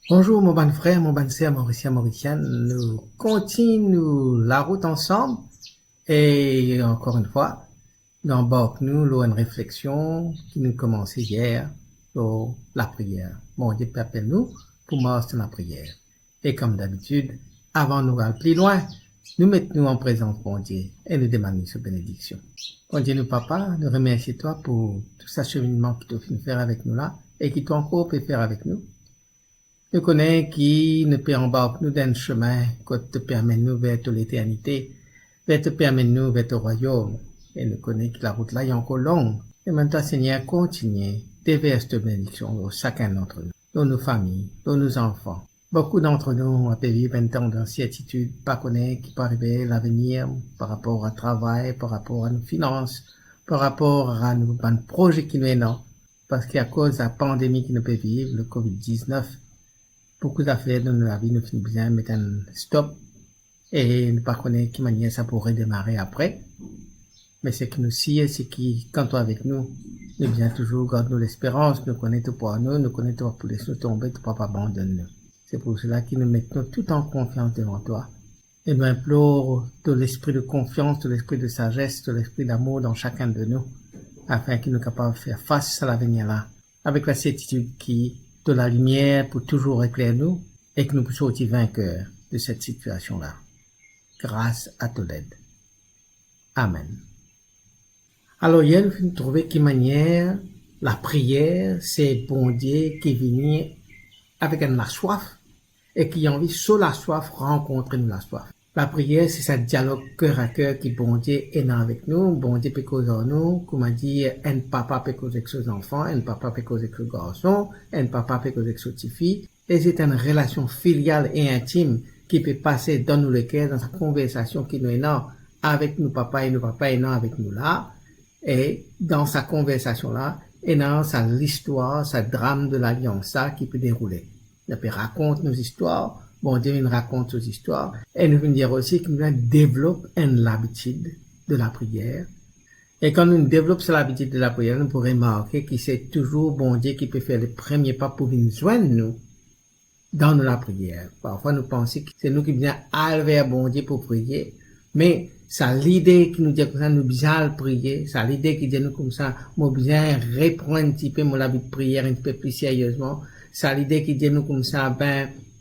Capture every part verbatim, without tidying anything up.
Bonzour mo bann frer, mo bann ser, Morisien, Morisienn. Nou kontign nou larout ansam e ankor enn fwa, nou anbark nou lor enn refleksion ki nou komanse yer lor lapriyer. Bondie pe apel nou pou mars dan lapriyer. E kom dabitid, avan nou al pli lwin, nou met nou an prezans Bondie e nou demann li so benediksion. Bondie nou Papa, nou remersie twa pou tou sa seminnman ki to finn fer avek nou la e ki to ankor pe fer avek nou. Nou kone ki nou pe anbark nou dan enn semin kot to pe amenn nou ver to leternite, ver to pe amenn nou ver to rwayom. E nou kone ki larout la li ankor long. E mem twa, Segner, kontigne devers to benediksion lor sakenn dantre nou, lor nou fami, lor nou zanfan. Boukou dantre nou ape viv enn tan dan sertitid, pa kone ki pou arive lavenir par rapor a travay, par rapor a nou finans, par rapor a nou bann proze ki nou ena. Parski akoz lapandemi ki nou pe viv, le covid diznef, boukou zafer dan nou lavi nou finn bizin met enn stop e nou pa kone ki manier sa pou redemare apre. Me seki nou sir, seki kan to avek nou, nou bizin touzour gard nou lesperans, nou kone to pou ar nou, nou kone to pa pou les nou tonbe, to pa pou abandonn nou. Se pou sela ki nou met nou tou an konfians devan twa. E nou inplor to lespri de konfians, to lespri de sazes, to lespri damour dan sakenn de nou, afin ki nou kapav fer fas a lavenir la, avek lasertitid ki to lalimier pou touzour ekler nou e ki nou pou sorti vinker de set sitiasion la, gras a to led. Amen. Alor, yer nou finn trouve ki manier lapriyer se Bondie ki vini avek enn laswaf e ki anvi so laswaf rankontre nou laswaf. Lapriyer se sa dialog ker a ker ki Bondie ena avek nou. Bondie pe koz ar nou, kouma dir, enn papa pe koz ek so zanfan, enn papa pe koz ek so garson, enn papa pe koz ek so tifi. E se enn relasion filial e intim ki pe pase dan nou leker, dan sa konversasion ki nou ena avek nou papa e nou papa ena avek nou la. E dan sa konversasion la, ena sa listwar, sa dram de lalians la ki pe deroule. Nou pe rakont nou zistwar, Bondie vinn rakont so zistwar, e nou vinn dir osi ki nou devlop enn labitid de lapriyer. E kan nou devlop sa labitid de lapriyer, nou pou remarke ki se touzour Bondie ki pe fer le premie pa pou vinn zwenn nou dan nou lapriyer. Parfwa nou panse ki se nou ki bizin al ver Bondie pou priye, me sa lide ki nou dir koumsa nou bizin al priye, sa lide ki dir nou koumsa mo bizin repran enn tipe mo lavi priyer enn tipe pli seriezman, sa lide ki dir nou koumsa, be,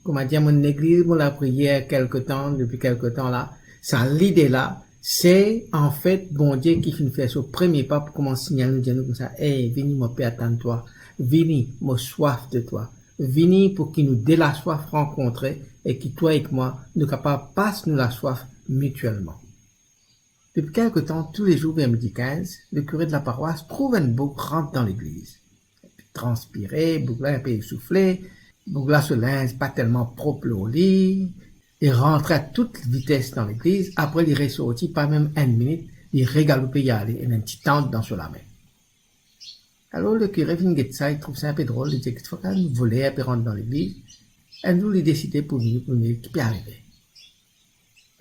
kouma dir, mo negliz mo lapriyer kelke tan, depi kelke tan la, sa lide la, se anfet Bondie ki finn fer so premie pa pou koumans signal nou, dir nou koumsa, ey, vini, mo pe atann twa, vini, mo swaf de twa, vini pou ki nou de laswaf rankontre e ki twa ek mwa, nou kapav pas nou laswaf mitielman. Depi kelke tan, toulezour ver midi kinz, lekire de laparwas trouv enn boug rant dan legliz. Transpire, boug la inpe esoufle, boug la so linz pa telman prop lor li, li rantre a tout vites dan legliz, apre li resorti, pa mem enn minit, li regaloupe li ale, ena enn ti tant dan so lame. Alor lekire finn get sa, li trouv sa inpe drol, li dir, "Kitfwa enn voler pe rant dan legliz?" Enn zour li deside pou vini, pou vini, ki pe arive.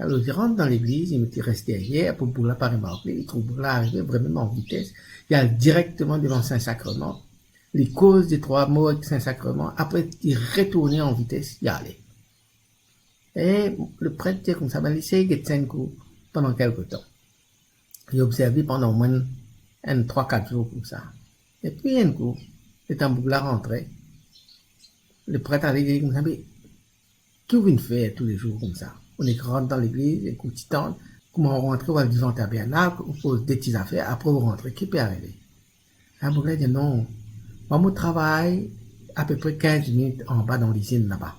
Alor li rant dan legliz, li met, li res deryer, pou boug la pa remark li, li trouv boug la arive vremem an vites, li al direkteman devan Sin Sakreman, li koz de trwa mo ek Sin Sakreman, apre li retourne an vites, li ale. E lepret dir koumsa, be, li sey get sa enn kou pandan kelke tan. Li obzerv li pandan omwin enn trwa, kat zour koumsa. Epi enn kou, letan boug la rantre, lepret ale, li dir koumsa, "Me ki ou vinn fer toulezour koumsa? Ou nek rant dan legliz, ek ou ti tann, kouma ou rantre, ou al divan tabernak, ou poz de ti zafer, apre ou rantre, ki pe arive?" Enn boug la dir, "Non, mwa mo travay apepre kinz minit anba dan lizinn laba.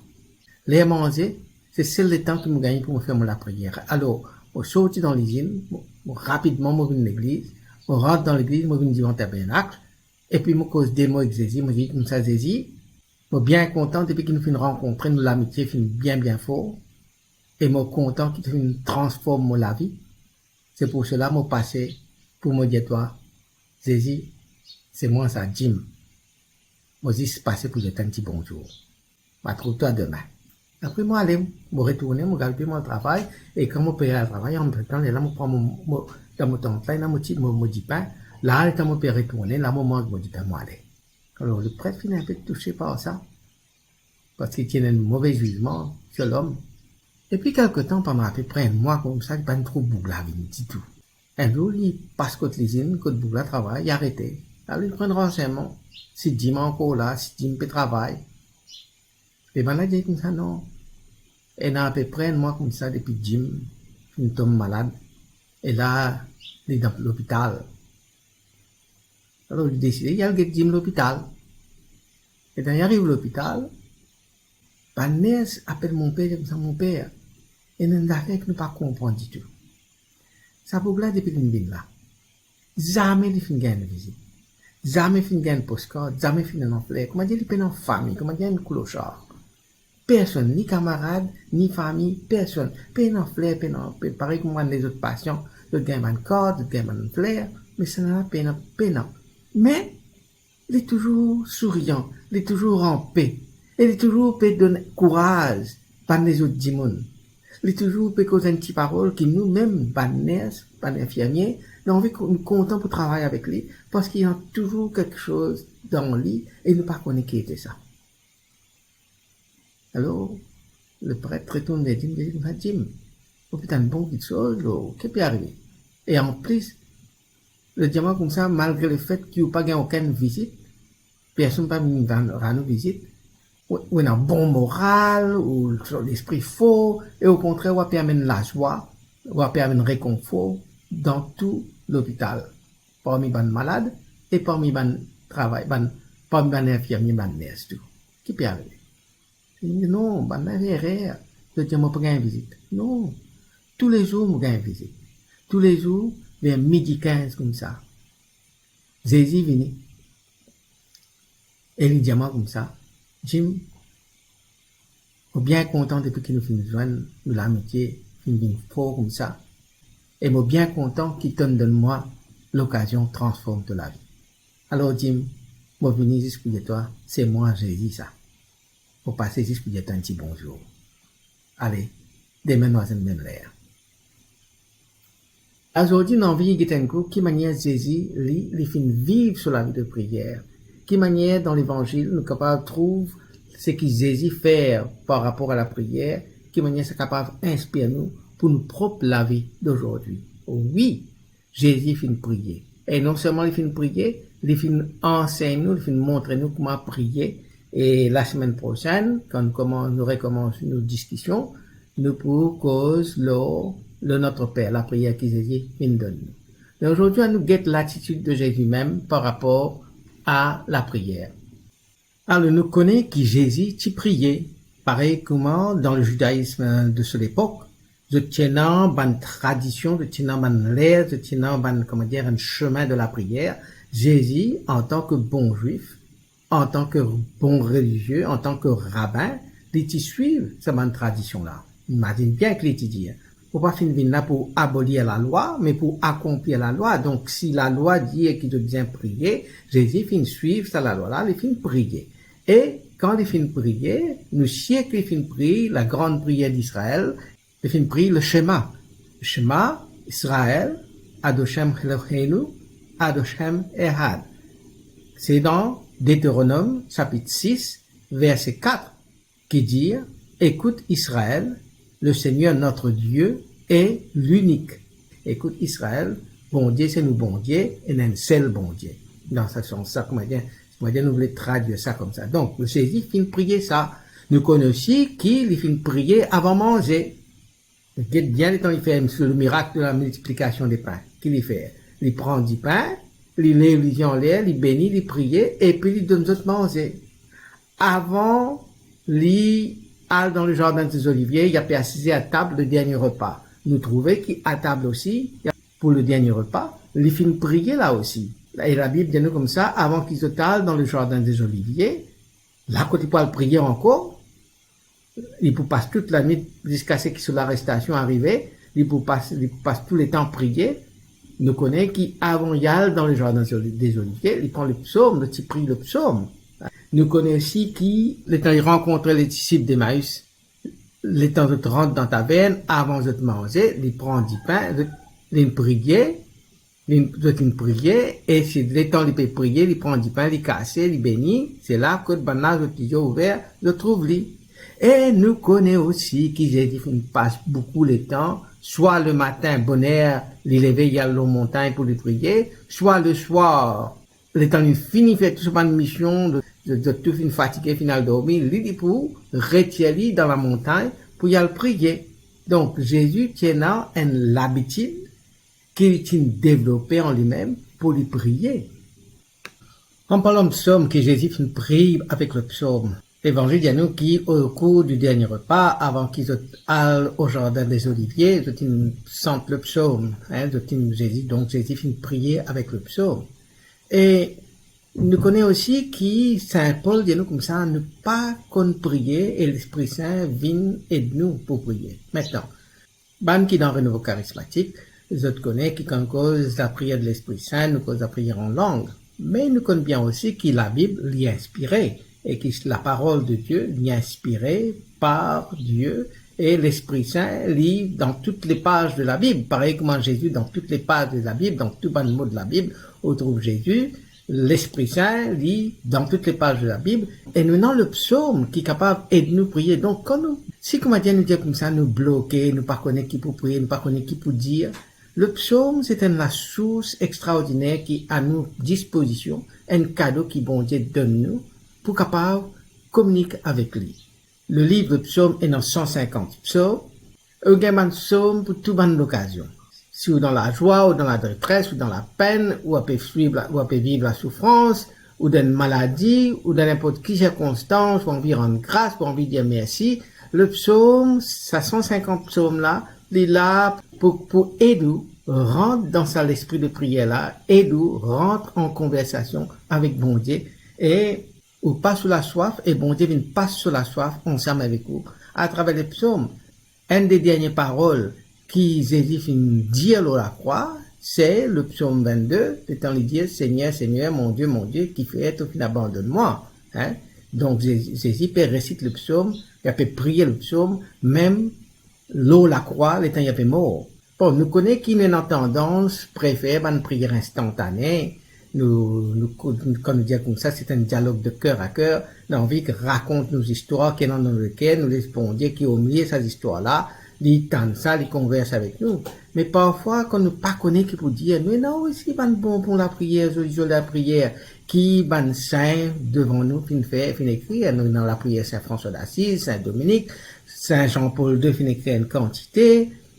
Ler manze, se sel letan ki mo gagne pou mo fer mo lapriyer. Alor, mo sorti dan lizinn, mo, mo rapidman mo vinn legliz, mo rant dan legliz, mo vinn divan tabernak, epi mo koz de mo ek Zezi, mo dir koumsa, 'Zezi, mo bien kontan depi ki nou finn rankontre, nou lamitie finn bien, bien for, e mo kontan ki to finn transform mo lavi. Se pou sela mo pase pou mo dir twa, Zezi, se mwa sa, Jim. Mo zis pase pou dir twa enn ti bonzour. Mo trouv twa demin.'" Apre mo ale, mo retourne, mo galoupe mo al travay, e kan mo pe al travay, antretan, lerla mo pran mo, mo, dan mo tant la, ena mo ti, mo, mo dipin, la, letan mo pe retourne, la mo manz mo dipin, mo ale. Alor, lepret finn inpe touse par sa. parski ti ena enn move zwizman sir lom. Depi kelke tan, pandan apepre enn mwa koumsa, li pa'nn trouv boug la vini ditou. Enn zour, li pas kot lizinn, kot boug la travay, li arete. Li al pran ransegnman, si Jim ankor la, si Jim pe travay. E bann la dir koumsa, non, ena apepre enn mwa koumsa depi Jim finn tom malad, e la, li dan lopital. Alor, li deside, li al get Jim lopital. E kan li ariv lopital, bann ners apel mon per, dir koumsa, "Mon per, ena enn zafer ki nou pa konpran ditou. Sa boug la, depi li vinn la, zame li finn gagn enn vizit. Zame finn gagn enn postkart, zame finn ena fler. Koumadir li pena fami, koumadir enn klosar. Personn, ni kamarad, ni fami, personn. Pena fler, pena, pe-, parey kouma lezot pasian, zot gagn bann kart, zot gagn bann fler, me sannla pena, pena." Me li touzour sourian, li touzour anpe, e li touzour pe donn kouraz bann lezot dimoun. Li touzour pe koz enn ti parol ki nou mem, bann ners, bann infirmie, nou anvi ko-, nou kontan pou travay avek li, parski li ena touzour kiksoz dan li e nou pa kone ki ete sa. Alor, lepret retourn ver Jim, li dir, "Jim, mo pe tann bon kiksoz, lo, ki pe arive? E anplis, li dir mwa koumsa, malgre lefet ki ou pa gagn okenn vizit, personn pa vinn rann, rann ou vizit, ou, ou ena bon moral, ou, to lespri for, e okontrer, ou pe amenn lazwa, ou pe amenn rekonfor dan tou lopital, parmi bann malad e parmi bann travay, bann, parmi bann infirmie, bann ners tou. Ki pe arive?" Li dir, "Non, bann la erer, zot dir mo pa gagn vizit. Non, toulezour mo gagn vizit. Toulezour, ver midi kinz koumsa, Zezi vini." E li dir mwa koumsa, "Jim, mo bien kontan depi ki nou finn zwenn, nou lamitie finn vinn for koumsa, e mo bien kontan ki to'nn donn mwa lokazion transform to lavi. Alor, Jim, mo vini zis pou dir twa, se mwa Zezi sa. Mo pase zis pou dir twa enn ti bonzour. Ale, demin nou azwenn mem ler." Azordi, nou anvi get enn kou ki manier Zezi, li, li finn viv so lavi de priyer. Ki manier dan Levanzil nou kapav trouv seki Zezi fer par rapor a lapriyer, ki manier sa kapav inspir nou pou nou prop lavi dozordi. Wi, Zezi finn priye. E non selman li finn priye, li finn ansegn nou, li finn montre nou kouma priye. E lasemenn prosenn, kan nou koman-, nou rekomans nou diskision, nou pou koz lor le Notre Père, lapriyer ki Zezi finn donn nou. Me azordi, anou get latitid de Zezi mem par rapor a lapriyer. Alor, nou kone ki Zezi ti priye, parey kouma dan le judaism de so lepok, zot ti ena bann tradision, zot ti ena bann ler, zot ti ena bann, koman dir, enn semin de lapriyer. Zezi, antan ki bon Zwif, antan ki bon relizie, antan ki rabin, li ti swiv sa bann tradision la. Imazinn bien ki li ti dir, mo pa finn vinn la pou abolir lalwa, me pou akonplir lalwa. Donk, si lalwa dir ki zot bizin priye, Zezi finn swiv sa lalwa la, li finn priye. E kan li finn priye, nou sir ki li finn priye la gran priyer Izrael, li finn priye le Shema. Shema Israel, Ad Hashem Eloheinu, Ad Hashem Echad. Se dan Deteronom, sapit sis, verse kat, ki dir, "Écoute Israël, le Seigneur notre Dieu est l'unique." Écoute Israël, Bondie se nou Bondie, ena enn sel Bondie. Dan sa sans sa, kouma dir, kouma dir, nou vle tradwir sa koumsa. Donk, Zezi finn priye sa. Nou kone osi ki li finn priye avan manze. Get bien letan li fer le miracle de la multiplication des pains. Ki li fer? Li pran dipin, li lev lizie anler, li beni, li priye, epi li donn zot manze. Avan li al dan le jardin des Oliviers, li pe asize a tab le dernie repa. Nou trouve ki a tab osi, pou le dernie repa, li finn priye la osi. E Labib dir nou koumsa, avan ki zot al dan le jardin des Oliviers, la kot li pou al priye ankor, li pou pas tout lanwit ziska seki so larestasion arive, li pou pas, li pou pas tou letan priye. Nou kone ki avan li al dan le jardin des Oliviers, li pran le psom, li ti priye le psom. Nou kone osi ki letan li rankontre le disip Emaus, letan zot rant dan tavern, avan zot manze, li pran dipin, zot, li priye, Li, zot inn priye, e si letan li pe priye, li pran dipin, li kase, li beni, se la kot bann la zot lizie ouver, zot trouv li. E nou kone osi ki Zezi finn pas boukou letan, swa lematin boner, li leve, li al lor montagn pou li priye, swa leswar, letan li fini fer tou so bann mision, zot, zot tou finn fatige, finn al dormi, li, li pou retir li dan lamontagn pou li al priye. Donk, Zezi ti ena enn labitid ki li ti devlope an limem pou li priye. An parlan psom, ki Zezi finn priye avek lepsom. Levanzil dir nou ki, okour di dernie repa, avan ki zot al o Zardin de Zolivie, zot inn sant lepsom, hein, zot inn, Zezi, donk Zezi finn priye avek lepsom. E nou kone osi ki Sin Pol dir nou koumsa, nou pa konn priye e Lespri Sin vinn ed nou pou priye. Aster, bann ki dan Renouvo Karismatik, zot kone ki kan nou koz lapriyer de Lespri Sin, nou koz lapriyer an lang. Me nou konn bien osi ki Labib, li inspire, e ki laparol de Die, li inspire par Die, e Lespri Sin, li dan tout le paz de Labib. Parey kouma Zezi dan tout le paz de Labib, dan tou bann mo de Labib, ou trouv Zezi, Lespri Sin, li, dan tout le paz de Labib, e nou ena lepsom ki kapav ed nou priye. Donk, kan nou, si koumadir nou dir koumsa, nou bloke, nou pa kone ki pou priye, nou pa kone ki pou dir, lepsom, se enn lasours extraordiner ki a nou dispozision, enn kado ki Bondie donn nou pou kapav kominike avek li. Leliv Psom ena san sinkant psom, e ou gagn bann psom pou tou bann lokazion. Si ou dan lazwa, ou dan ladetres, ou dan lapenn, ou ape swiv la, ou ape viv lasoufrans, ou dan enn maladi, ou dan ninport ki sirkonstans, ou anvi rann gras, ou anvi dir mersi, lepsom, sa san sinkant psom la, li la pou, pou ed ou rant dan sa lespri de priyer la, ed ou rant an konversasion avek Bondie, e ou pas so laswaf, e Bondie vinn pas so laswaf ansam avek ou atraver lepsom. Enn de dernie parol ki Zezi finn dir lor lakrwa, se lepsom vennde, letan li dir, "Segner, Segner, mon Die, mon Die, kifer to finn abandonn mwa?" Hein? Donk, Zezi, Zezi pe resit lepsom, li ape priye lepsom, mem lor lakrwa, letan li ape mor. Bon, nou kone ki nou ena tandans prefer bann priyer instantane. Nou, nou, kan nou dir koumsa, se enn dialog de ker a ker, nou anvi rakont nou zistwar ki ena dan nou leker, nou les Bondie ki omilie sa zistwar la, li tann sa, li konvers avek nou. Me parfwa, kan nou pa kone ki pou dir, nou ena osi bann bonbon lapriyer, zoli zoli lapriyer, ki bann sin devan nou finn fer, finn ekrir. Nou ena lapriyer Sin Franswa Dasiz, Sin Dominik, Sin Zan Pol de finn ekrir enn kantite,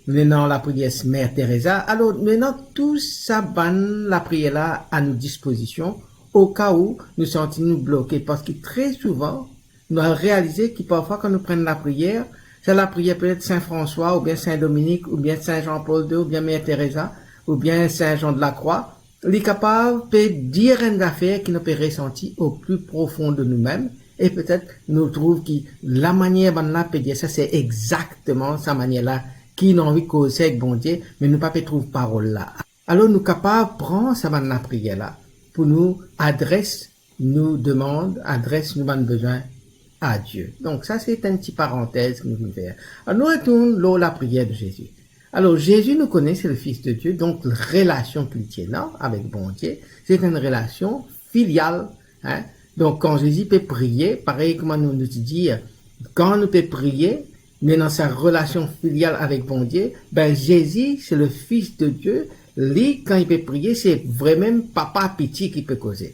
nou ena lapriyer Mer Tereza. Alor, nou ena tou sa bann lapriyer la a nou dispozision, oka ou nou santi nou bloke, parski tre souvan, nou al realize ki parfwa kan nou pran lapriyer, sa lapriyer petet Sin Franswa, oubien Sin Dominik, oubien Sin Zan Pol de, oubien Mer Tereza, oubien Sin Zan de Lakrwa, li kapav pe dir enn zafer ki nou pe resanti o pli profon de noumem, e petet nou trouv ki lamanier bann la pe dir sa, se exakteman sa manier la ki nou anvi koz avek Bondie, me nou pa pe trouv parol la. Alor nou kapav pran sa bann lapriyer la pou nou adres nou demann, adres nou bann bezwin a Die. Donk sa se enn ti parantez ki nou finn fer. Alor nou retourn lor lapriyer de Zezi. Alor Zezi, nou kone, se le Fis de Die, donk relasion ki li ti ena avek Bondie, se enn relasion filial, hein. Donk kan Zezi pe priye, parey kouma nou, nou ti dir, kan nou pe priye, nou ena sa relasion filial avek Bondie, be Zezi, se le Fis de Die, li, kan li pe priye, se vremem papa piti ki pe koze.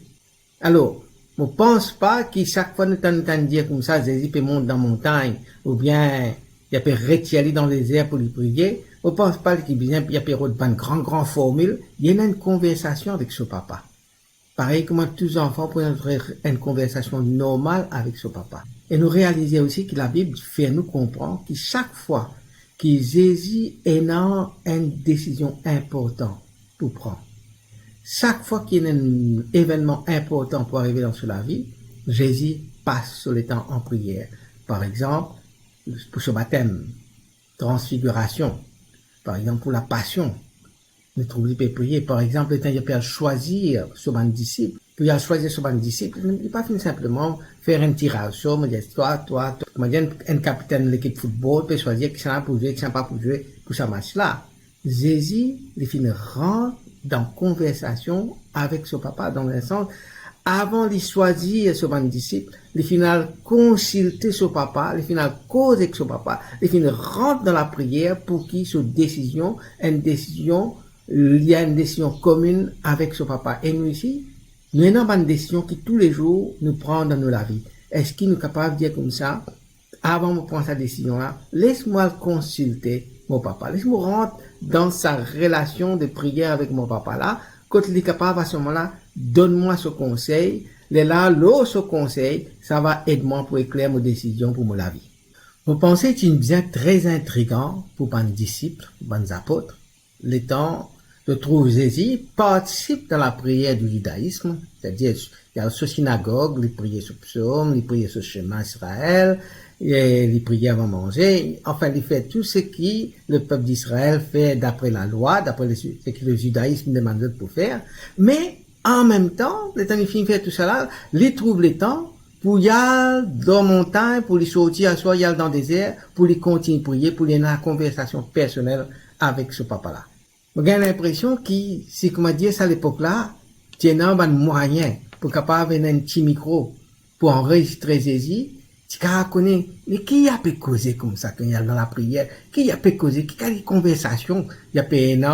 Alor, mo pans pa ki sak fwa nou tann, tann dir koumsa, Zezi pe mont dan montagn, oubien li ape retir li dan dezer pou li priye, mo pans pa ki bizin li ape rod bann gran, gran formil, li ena enn konversasion avek so papa. Parey kouma tou zanfan pou ena enn konversasion normal avek so papa. E nou realize osi ki Labib fer nou konpran ki sak fwa ki Zezi ena enn desizion inportan pou pran, sak fwa ki ena enn evennman inportan pou arive dan so lavi, Zezi pas so letan an priyer. Par exanp, pou so batem, transfigirasion, par exanp, pou lapasion, nou trouv li pe priye. Par exanp, letan li pe al swazir so bann disip, pou li al swazir so bann disip, li pa finn sinpleman fer enn tiraz sor, mo dir, twa, twa, twa. Kouma dir enn, enn kapitenn lekip foutbol pe swazir kisannla pou zwe, kisannla pa pou zwe pou sa match la. Zezi, li finn rant dan konversasion avek so Papa, dan lesans, avan li swazir so bann disip, li finn al konsilte so Papa, li finn al koz ek so Papa, li finn rant dan lapriyer pou ki so desizion, enn desizion, li enn desizion kominn avek so Papa. E nou isi, nou ena bann desizion ki toulezour nou pran dan nou lavi. Eski nou kapav dir koumsa, avan mo pran sa desizion la, les mo al konsilte mo Papa, les mo rant dan sa relasion de priyer avek mo Papa la, kot li kapav a se moman la donn mwa so konsey, lerla lor so konsey, sa va ed mwa pou ekler mo desizion pou mo lavi. Mo panse ti inn bizin tre intrigan pou bann disip, pou bann apot, letan zot trouv Zezi partisip dan lapriyer di Zidaism, setadir li al so sinagog, li priye so psom, li priye so Shema Israel, e li priye avan manze, anfin, li fer tou seki lepep Izrael fer dapre lalwa, dapre le, seki le Zidaism demann zot pou fer. Me, an mem tan, letan li finn fer tousala, li trouv letan pou li al dan montagn, pou li sorti aswar, li al dan dezer, pou li kontign priye, pou li ena konversasion personel avek so Papa la. Mo gagn linpresion ki, si koumadir sa lepok la, ti ena bann mwayin pou kapav ena enn ti mikro pou anrezistre Zezi, ti kapav kone, me ki li pe koze koumsa kan li al dan lapriyer, ki li pe koze, ki kalite konversasion li pe ena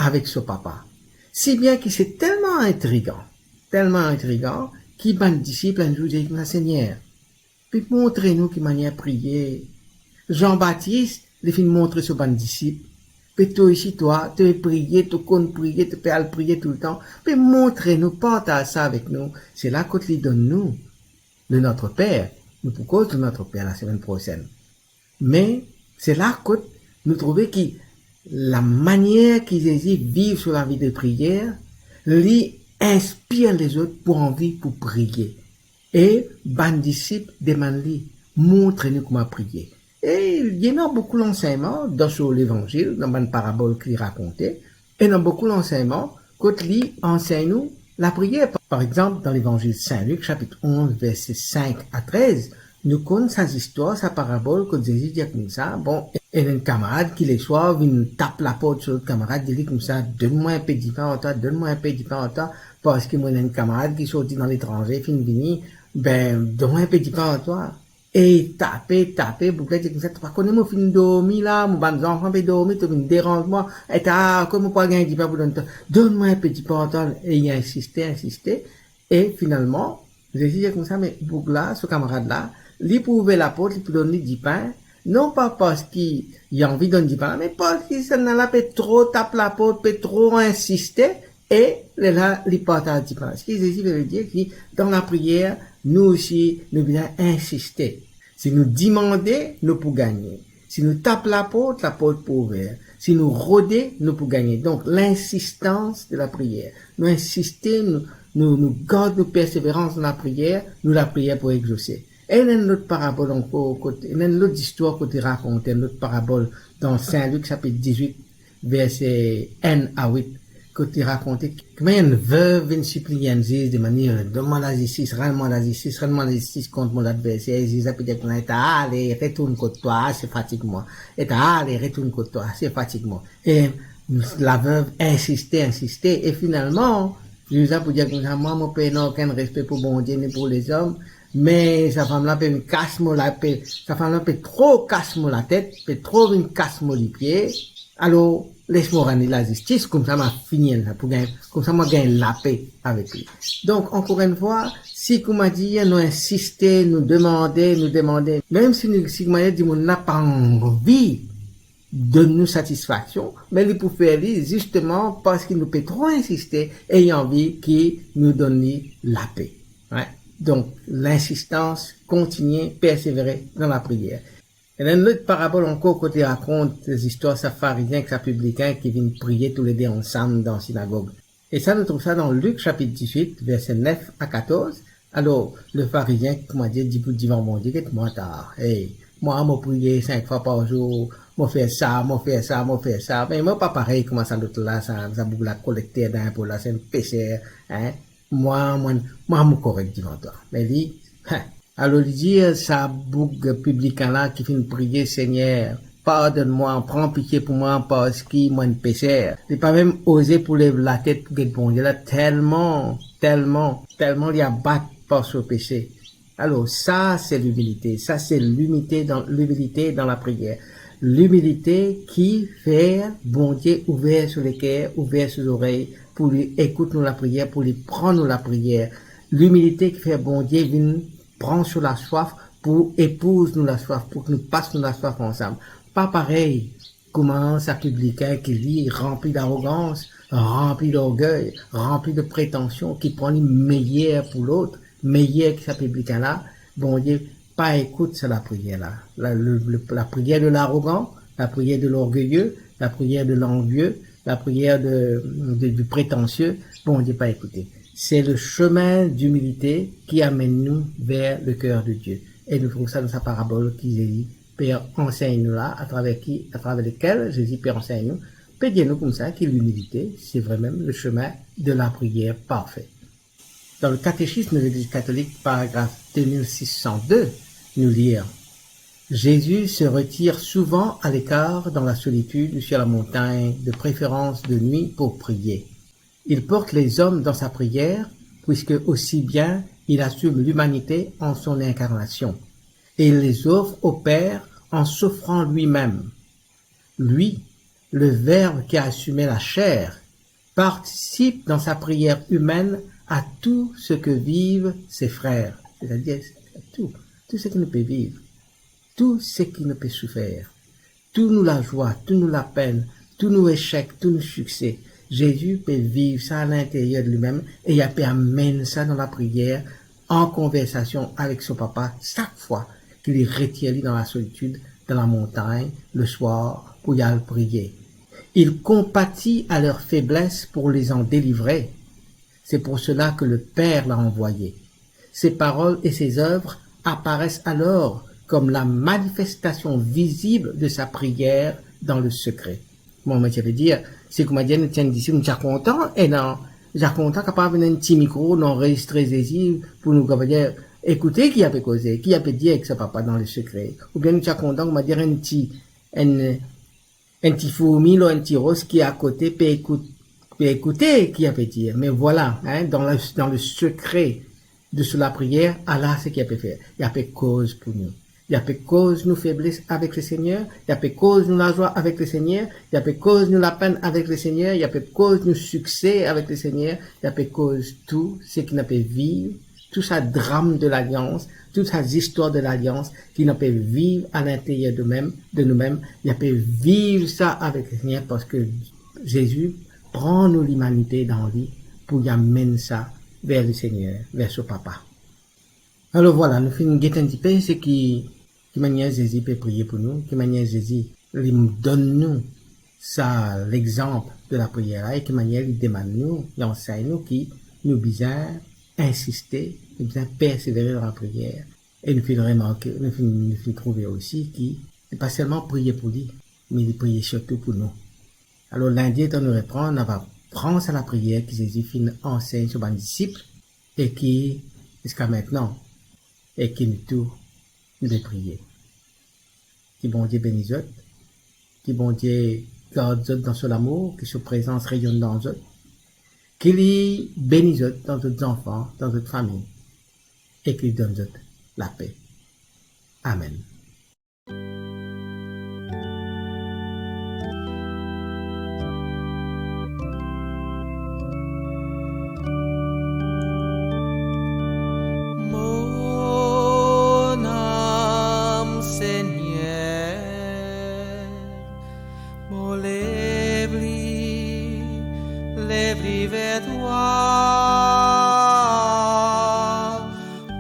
avek so Papa. Si bien ki se telman intrigan, telman intrigan, ki bann disip enn zour dir koumsa, Segner, pe montre nou ki manier priye. Zan Batis, li finn montre so bann disip, pe twa osi twa, to pe priye, to konn priye, to pe al priye toultan, pe montre nou, partaz sa avek nou. Se la kot li donn nou le Notre Père. Nou pou koz le Notre Père lasemenn prosenn. Me se la kot nou trouve ki lamanier ki Zezi viv so lavi de priyer, li inspir lezot pou anvi pou priye. E bann disip demann li, montre nou kouma priye. E li ena boukou lansegnman dan so Levanzil, dan bann parabol ki li rakonte, e ena boukou lansegnman kot li ansegn nou lapriyer. Par exanp, dan Levanzil Sin Lik, sapit onz, verse sink a trez, nou konn sa zistwar, sa parabol kot Zezi dir koumsa, bon, ena enn kamarad ki leswar vinn tap laport so lot kamarad, dir li koumsa, donn mwa enpe dipin ar twa, donn mwa enpe dipin ar twa, parski mo ena enn kamarad ki sorti dan letranze, finn vini, be, donn mwa enpe dipin ar twa. E tape, tape, boug la dir koumsa, to pa kone mo finn dormi la, mo bann zanfan pe dormi, to vinn deranz mwa, eta, kot mo pou al gagn dipin pou donn twa? Donn mwa enpe dipin ar twa. E li insiste, insiste, e finalman, Zezi dir koumsa, me boug la, so kamarad la, li pou ouver laport, li pou donn li dipin, non pa parski li anvi donn dipin la, me parski sannla pe tro tap laport, pe tro insiste, e lerla li partaz dipin. Seki Zezi vle dir ki dan lapriyer, nou osi, nou bizin insiste. Si nou dimande, nou pou gagne. Si nou tap laport, laport pou ouver. Si nou rode, nou pou gagne. Donk, linsistans de lapriyer. Nou insiste, nou, nou, nou gard nou perseverans dan lapriyer, nou lapriyer pou egzose. Ena enn lot parabol ankor, kot, ena enn lot zistwar kot li rakonte, enn lot parabol dan Sin Lik, sapit dizwit, verse enn a wit, kot li rakonte kouma enn vev vinn sipliye enn ziz, demann li, donn mwa lazistis, rann mwa lazistis, rann mwa lazistis kont mo ladverser. Ziz la pe dir koumsa, eta ale, retourn kot twa, ase fatig mwa. Eta ale, retourn kot twa, ase fatig mwa. E lavev insiste, insiste, e finalman, ziz la pou dir koumsa, mwa, mo pena okenn respe pou Bondie ni pou lezom, me sa fam la pe vinn kas mo la, pe, sa fam la pe tro kas mo latet, pe tro vinn kas mo lipie, alor les mo rann li lazistis, koumsa mo fini enn sa pou gagn, koumsa mo gagn lape avek li. Donk, ankor enn fwa, si koumadir nou insiste, nou demande, nou demande, mem si nou, si koumadir dimoun la pa anvi donn nou satisfaksion, me li pou fer li zisteman parski nou pe tro insiste e li anvi ki nou donn li lape. Right? Donk, linsistans, kontigne persevere dan lapriyer. Ena enn lot parabol ankor kot li rakont zistwar sa Farizien ek sa piblikin ki vinn priye toulede ansam dan sinagog. E sa, nou trouv sa dan Lik, sapit dizwit, verse nef a katorz. Alor, le Farizien, koumadir, dibout divan Bondie, get mwa ta, hey, mwa, mo priye sink fwa par zour, mo fer sa, mo fer sa, mo fer sa. Me mo pa parey kouma sa lot la, sa, sa boug la kolekter dinpo la, se enn peser, hein. Mwa, mwa, mwa, mo korek divan twa. Me li, hein. Alor li dir sa boug piblikin la ki finn priye, Segner, Pardonn mwa, pran pitie pou mwa, parski mo enn peser. Li pa mem oze pou lev latet pou get Bondie la, telman, telman, telman li abat par so pese. Alors, ça, c'est l'humilité. Ça, c'est l'humilité dans, l'humilité dans la prière. L'humilité qui fait Bondie ouver so leker, ouver so zorey, pou li ekout nou lapriyer, pou li pran nou lapriyer. L'humilité qui fait Bondie vinn pran so laswaf, pou epouz nou laswaf, pou ki nou pas nou laswaf ansam. Pa parey kouma sa piblikin ki li ranpli darogans, ranpli dorgey, ranpli de pretansion, ki pran li meyer pou lot, meyer ki sa piblikin la. Bondie pa ekout sa lapriyer la. La, le, le, lapriyer de larogan, lapriyer de lorgeye, lapriyer de lanvie, lapriyer de, de, du pretansie, Bondie pa ekoute. C'est le chemin d'humilité qui amène nous vers le cœur de Dieu. E nou trouv sa dan sa parabol ki Zezi pe ansegn nou la, atraver ki, atraver lekel Zezi pe ansegn nou, pe dir nou koumsa ki l'humilité, c'est vraiment le chemin de la prière parfaite. Dans le Catéchisme de l'Église catholique, paragraphe deux mille six cent deux, nous lire : Jésus se retire souvent à l'écart dans la solitude ou sur la montagne, de préférence de nuit, pour prier. Il porte les hommes dans sa prière, puisque aussi bien il assume l'humanité en son incarnation, et il les offre au Père en s'offrant lui-même. Lui, le Verbe qui a assumé la chair, participe dans sa prière humaine à tout ce que vivent ses frères, c'est-à-dire à tout, tout ce qui nous peut vivre, tout ce qui nous peut souffrir, tou nou lazwa, tou nou lapenn, tou nou esek, tou nou sikse. Zezi pe viv sa alinteryer de limem e li pe amenn sa dan lapriyer, an konversasion avek so Papa, sak fwa ki li retir li dan lasolitid, dan lamontagn, leswar, pou li al priye. Il compatit à leur faiblesse pour les en délivrer. C'est pour cela que le Père l'a envoyé. Ses paroles et ses œuvres apparaissent alors comme la manifestation visible de sa prière dans le secret. Bon, mo ti pe dir, se kouma dir nou ti enn disip, nou ti a kontan, e nou ti a kontan kapav ena enn ti mikro, nou anrezistre Zezi pou nou kapav dir, ekoute ki li pe koze, ki li pe dir avek so Papa dan le sekre. Oubien nou ti a kontan, kouma dir, enn ti, enn, enn ti fourmi lor enn ti ros ki akote pe ekout, pe ekoute ki li pe dir. Me vwala, hein, dans le, dans le secret de so lapriyer, ala seki li pe fer. Li pe koz pou nou. Li pe koz nou febles avek Lesegner, li pe koz nou lazwa avek Lesegner, li pe koz nou lapenn avek Lesegner, li pe koz nou sikse avek Lesegner, li pe koz tou seki nou pe viv, tou sa dram de lalians, tou sa zistwar de lalians ki nou pe viv alinteryer de mem, de noumem, li pe viv sa avek Lesegner, parski Zezi pran nou limanite dan li pou li amenn sa ver Lesegner, ver so Papa. Alor vwala, nou finn get enn tipe seki, ki manier Zezi pe priye pou nou, ki manier Zezi li donn nou sa lexanp de lapriyer la, e ki manier li demann nou, li ansegn nou ki nou bizin insiste, nou bizin persevere dan lapriyer. E nou finn remarke, nou finn, nou finn trouve osi ki se pa selman priye pou li, me li priye sirtou pou nou. Alor, lindi letan nou repran, nou ava pran sa lapriyer ki Zezi finn ansegn so bann disip e ki, ziska mintnan, e ki nou tou, nou pe priye. Ki Bondie beni zot, ki Bondie gard zot dan so lamour, ki so prezans reyonn dan zot, ki li beni zot dan zot zanfan, dan zot fami, e ki li donn zot lape. Amen. Mo nam, Segner, mo lev li, lev li ver twa.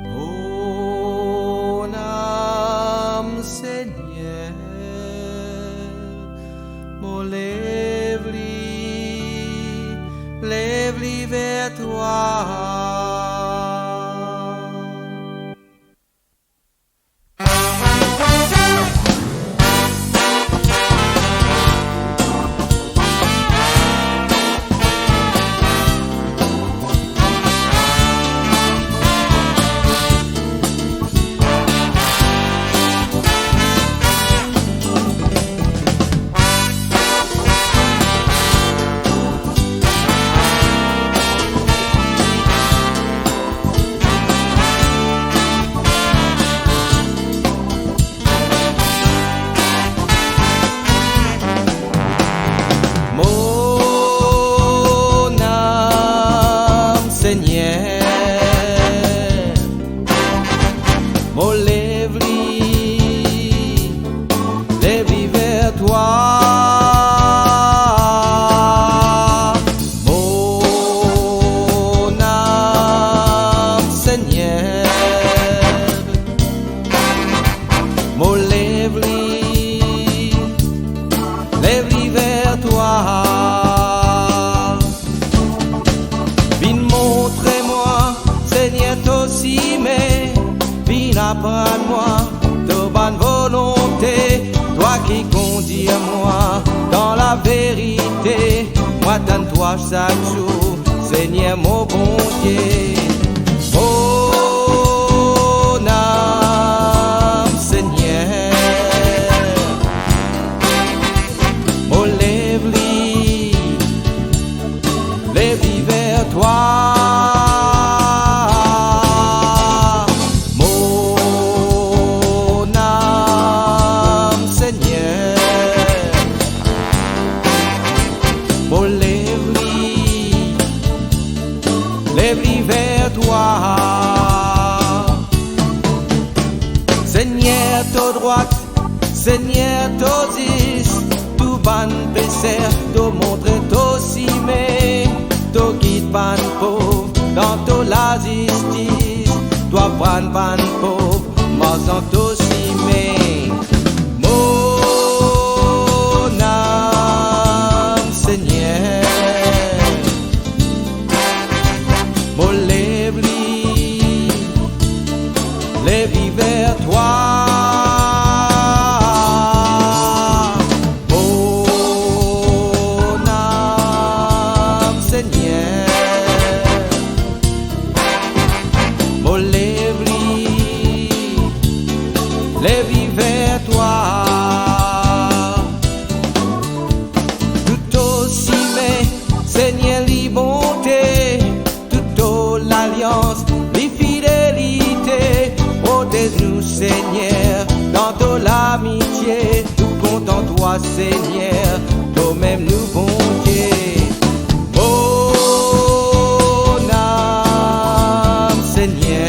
Mo nam, Mo lev li, lev li ver twa. Mo nam, Segner, mo lev li, lev li ver twa. Vinn montre mwa, Segner, to sime, vinn aprann mwa to bann volonte, twa ki kondir mwa dan laverite. Mwa tann twa sak zour, Segner mo Bondie. Mo nam, Segner, mo lev li, lev li ver twa. Mo nam, Segner, mo lev li, lev li ver twa. Segner, to drwat, Segner, to zis, tou bann peser to montre to sime, to gid bann pov dan to lazistis, to aprann bann pov mars dan to sime. Mo nam, Segner, mo lev li, lev li ver twa. Mo nam, Segner, mo lev li, lev li ver twa. Tou to sime, Segner, li bonte, tou to lalians, li fidelite. Protez nou, Segner, dan to lamitie. Nou kontan twa, Segner, tomem nou Bondie. Mo nam, Segner,